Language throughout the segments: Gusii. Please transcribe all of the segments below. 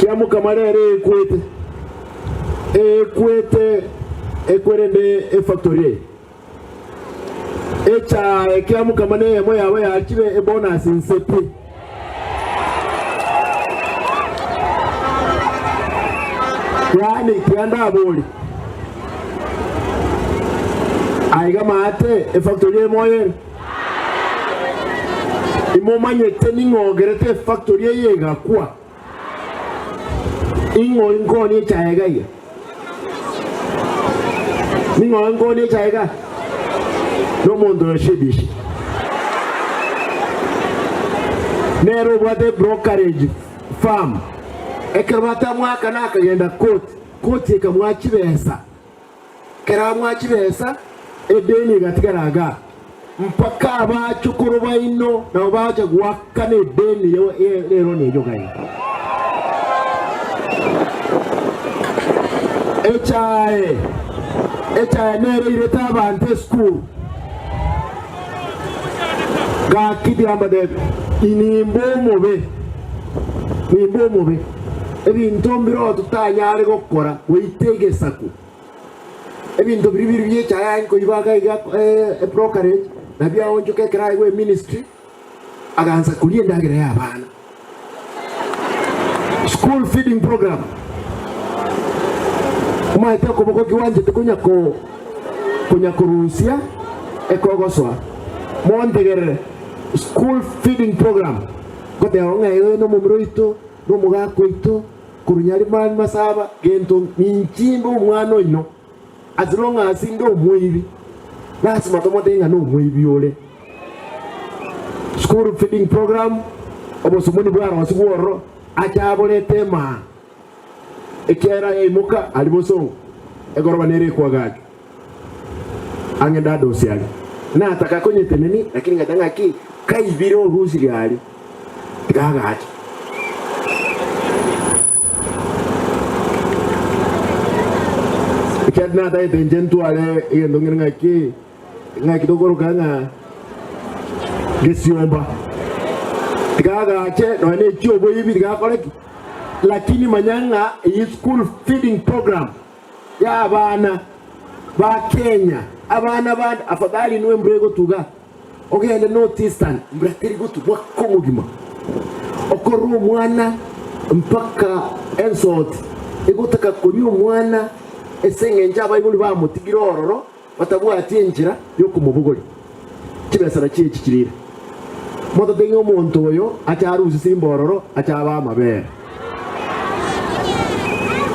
Kiamokama rero ekwete, ekwete ekwerende efactory eye. Echae kiamokama neyemo yabo yachire ebonus inse pi. Yaani tiga ndabori aiga maate efactory eye moyo ere. Imomanyete ning'o ogerete efactory eye egakwa? Ing'o inkooni echae iga iga? Ning'o inkooni echae iga? Nomonto oyo Shebishi. Nere obwate brokerage firm. Ekero batamwakana akagenda court, court ekamoa chibesa. Ekero amoa chibesa, edeni egatigara igaa, mpaka abachokoro baino nabo bacha goakana edeni rero neyo iga. Echae, echae nere eirete abanto esukuru. Gaki tiga mbatebi, nimbe omobe, nimbe omobe, ebinto mbiroo totanyare gokora goita egesaku. Ebinto biria biri biechae aye nkoiba iga iga ebrokerage, nabio aonchoka ekero aegwa eministry, agansa koria endagera ya abana. School feeding program, omanyete okoboko ki gwanchete konya ko konya korusia ekogosoa. Montegerere, school feeding program, ngoteba ng'a oyo nomomura oito, na omogaka oito, korwa Nyarimani Masaba, gento ninchi mbe omwana oino, as long as inde omoibi, lasima tomotebie ng'a nomoibi ore. School feeding program, obosomoni bwarosigwe ororo, ache aborete emaa, ekiagera yaimoka aria bosongo, egoroba nere ekwagachwa. Ang'e ndadosie aria. Nataka konyetenenia, lakini ngachia ng'aki, kaibire orusirie aria, tiga agache. Ekiagera tinatagete inche ntware egento ng'ire ng'aki, ng'aki tokoroka ng'a gesiomba. Tiga agache nonya ne chioboibi tiga akore ki? Lakini manya ng'a eyio school feeding program y'abana ba Kenya, abana bande afadhali inwe embura egotuga ogende North Eastern mbura teri gotugwa komogima okorora omwana mpaka ensoti egotaka koria omwana ase eng'encho abaibori bamotigire ororo batabwati enchera yokomobogoria chibesa nachio echi chirire motote ng'a omonto oyo ache arusie simba ororo ache abe amabere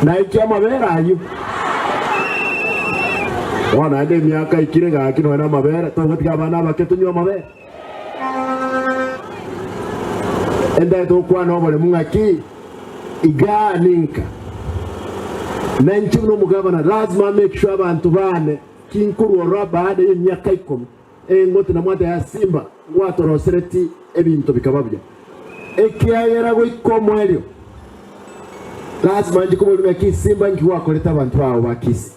Naikia amabere ayio. Bono naende emiaka aikire gaki nonya namabere, togotiga abana abake tonywe amabere. Entagete gokwana oboremu ng'aki igaa ninka. Na inche buna omogabana lazima make sure abanto bane kinkorwa ororo baada ya emiaka ikomi eng'ote namwate ya simba ngwatorosereti ebinto bikaba buya. Ekiagera goika omoerio, lasima inche koboria ng'aki simba inki gwakorete abanto bao ba Kisii.